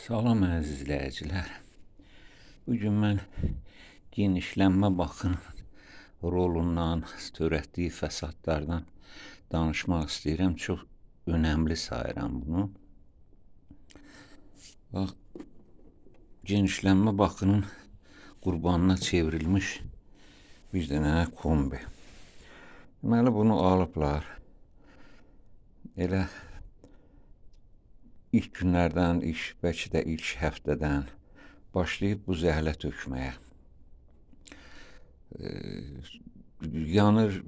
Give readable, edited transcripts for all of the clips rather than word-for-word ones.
Salam əziz izləyicilər. Bugün mən genişlənmə bakının rolundan, törətdiyi fəsadlardan danışmaq istəyirəm. Çox önəmli sayıram bunu. Bax, genişlənmə bakının qurbanına çevrilmiş bir dənə kombi. Deməli, bunu alıblar. Elə ilk günlərdən, bəlkə də ilk həftədən başlayıb bu zəhlə tökməyə. Yanır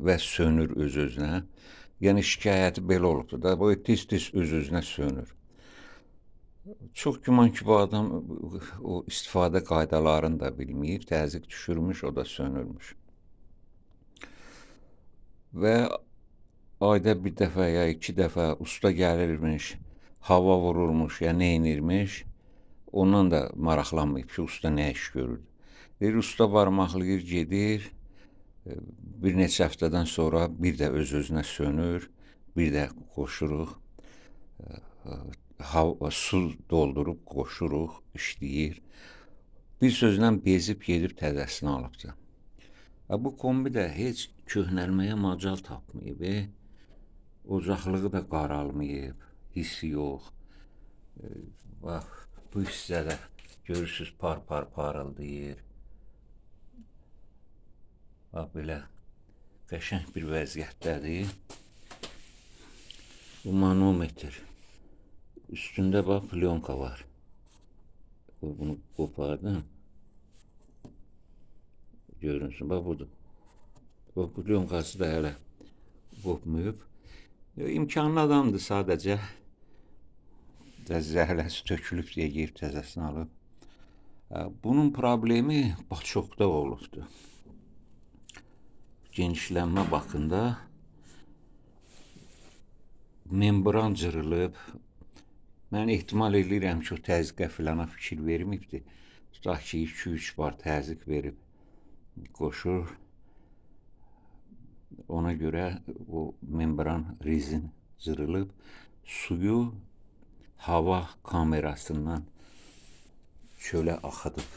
və sönür öz-özünə. Yəni şikayəti belə olubdur da, bu tez-tez öz-özünə sönür. Çox güman ki, bu adam o istifadə qaydalarını da bilməyib, təzyiq düşürmüş, o da sönürmüş. Və ayda bir dəfə ya iki dəfə usta gəlirmiş, hava vururmuş, ya nə edirmiş, ondan da maraqlanmayıb ki, usta nə iş görür. Deyir, usta barmaqlayır, gedir, bir neçə həftədən sonra bir də öz-özünə sönür, bir də qoşuruq, su doldurub qoşuruq, işləyir. Bir sözlə bezib gedib təzəsini alıbdır. Bu kombi də heç köhnəlməyə macal tapmayıb. Ocaqlığı da qaralmayıb, hissi yox. Bax, bu hissədə görürsünüz par-par parıldayır. Bax, belə qəşəng bir vəziyyətdədir. Bu manometr. Üstündə bax, plyonka var. Bunu qopardım. Görünsün, bax budur. Bu plyonkası da hələ qopmayıb. İmkanlı adamdır sadəcə. Zəhləsi tökülüb deyə geyib təzəsini alıb. Bunun problemi baçokda olubdur. Genişlənmə bakında membran cırılıb. Mən ehtimal eləyirəm ki, o təzyiqə filana fikir verməyibdir. Tutaq ki, 2-3 bar təzyiq verib qoşur. Ona görə o membran rezin cırılıb, suyu hava kamerasından çölə axıdıb.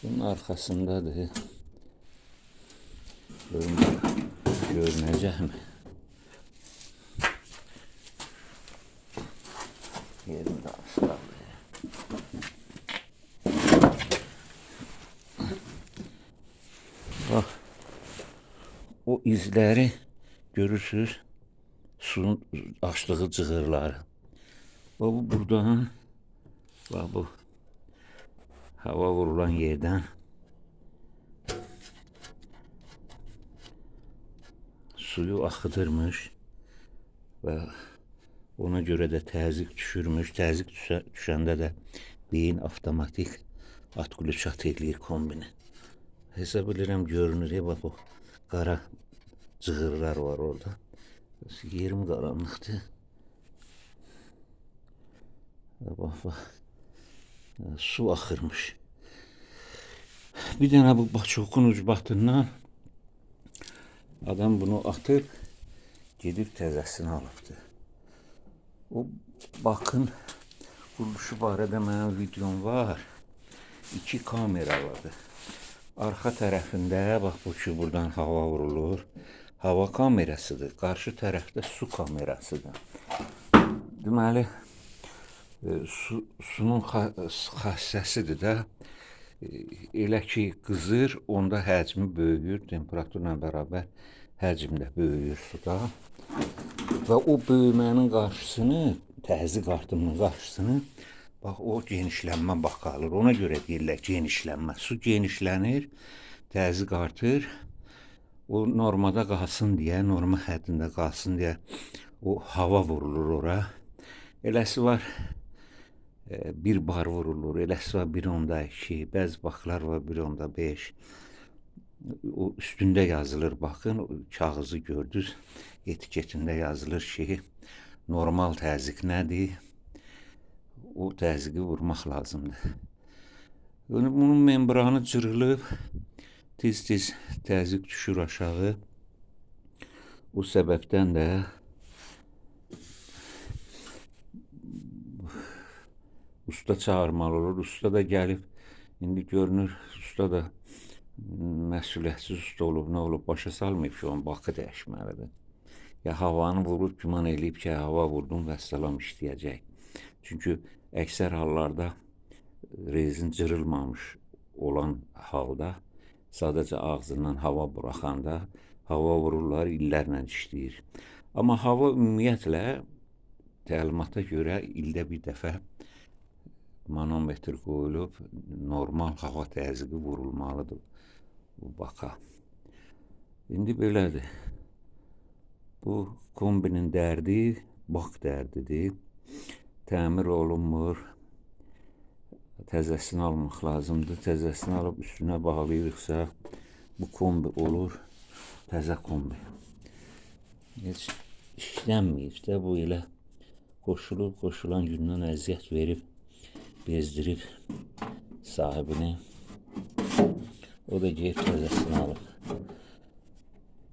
Bunun arxasındadır. Görün, görünəcəkmi? Yerim də asıladı. Bax, o izləri görürsünüz, suyun açdığı cığırları. Bax, bu buradan, bax bu hava vurulan yerdən suyu axıdırmış və ona görə də təzyiq düşürmüş. Təzyiq düşəndə də beyin avtomatik atqülüçat eləyir kombini. Hesab edirəm görünür. Bax, o qara cığırlar var orada. Yerim qaranlıqdır. Bax, bax. Su axırmış. Bir dənə bu baçokun ucbatından adam bunu atıb, gedib təzəsini alıbdır. O bakın quruluşu barədə mənim videom var. 2 kameralıdır. Arxa tərəfində, bax bu ki, buradan hava vurulur. Hava kamerasıdır. Qarşı tərəfdə su kamerasıdır. Deməli, sunun xassəsidir də. Elə ki, qızır, onda həcmi böyüyür. Temperaturla bərabər həcm də böyüyür suda. Və o böyümənin qarşısını, təzyiq artımının qarşısını, bax, o genişlənmə bakı alır. Ona görə deyirlər genişlənmə. Su genişlənir, təzyiq artır. O normada qalsın deyə, norma həddində qalsın deyə o hava vurulur ora. Eləsi var 1 bar vurulur, eləsi var 1.2, bəzi baklar var 1.5. O üstündə yazılır, baxın, o kağızı gördünüz, etiketində yazılır ki, normal təzyiq nədir? O təzyiqi vurmaq lazımdır. Bunun membranı cırılıb, tez-tez təzyiq düşür aşağı. O səbəbdən də Usta çağırmalı olur. Usta da gəlib, indi görünür, usta da məsuliyyətsiz usta olub, nə olub, başa salmayıb ki, onun bakı dəyişməlidir. Ya havanı vurub, güman eləyib ki, hava vurdum, vəssalam işləyəcək. Çünki əksər hallarda rezin cırılmamış olan halda sadəcə ağzından hava buraxanda hava vururlar, illərlə işləyir. Amma hava ümumiyyətlə təlimata görə ildə bir dəfə manometr qoyulub, normal hava təzyiqi vurulmalıdır bu baka. İndi belədir. Bu kombinin dərdi bak dərdidir. Təmir olunmur. Təzəsini almaq lazımdır. Təzəsini alıb üstünə bağlayırıqsa bu kombi olur təzə kombi. Heç işlənməyib də bu elə qoşulub, qoşulan gündən əziyyət verib, bezdirib sahibini. O da gedib təzəsini alıb.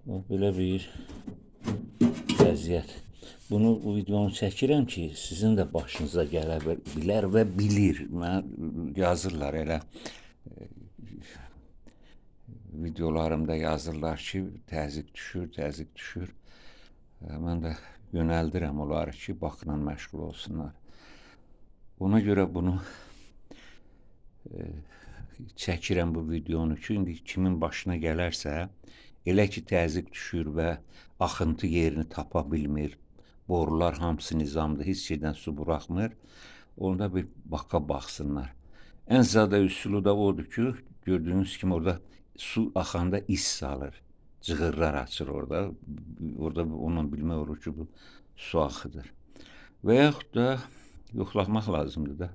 O, belə bir vəziyyət. Bunu bu videonu çəkirəm ki, sizin də başınıza gələ bilər və bilir. Mənə yazırlar elə videolarımda yazırlar ki, təzyiq düşür, təzyiq düşür. Mən də yönəldirəm onları ki, bakla məşğul olsunlar. Ona görə bunu çəkirəm bu videonu ki, indi kimin başına gələrsə, elə ki təzyiq düşür və axıntı yerini tapa bilmir, borular hamısı nizamdır, heç yerdən su buraxmır, onda bir baka baxsınlar. Ən sadə üsulu da odur ki, gördüyünüz kimi orada su axanda is salır, cığırlar açır orada. Orada onunla bilmək olur ki, bu su axıdır. Və yaxud da yoxlatmaq lazımdır da.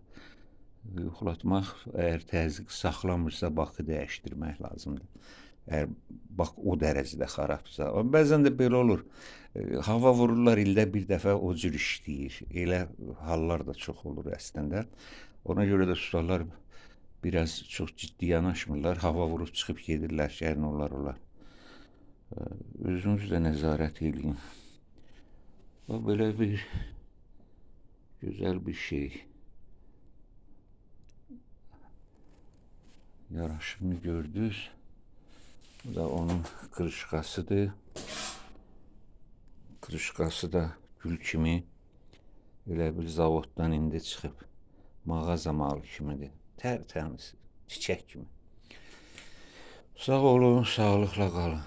Yoxlatmaq, əgər təzyiq saxlamırsa, bakı dəyişdirmək lazımdır. Əgər bak o dərəcədə xarabsa. Bəzən də belə olur. Hava vururlar, ildə bir dəfə o cür işləyir. Elə hallar da çox olur əslində. Ona görə də ustalar biraz çox ciddi yanaşmırlar. Hava vurub çıxıb gedirlər ki, nə olar olar. Özünüz də nəzarət eləyin. Bax, belə bir gözəl bir şey. Yaraşımı gördünüz. Bu da onun kırışqasıdır. Kırışqası da gül kimi elə bir zavoddan indi çıxıb. Mağaza malı kimidir. Tərtəmiz, çiçək kimi. Sağ olun, sağlıqla qalın.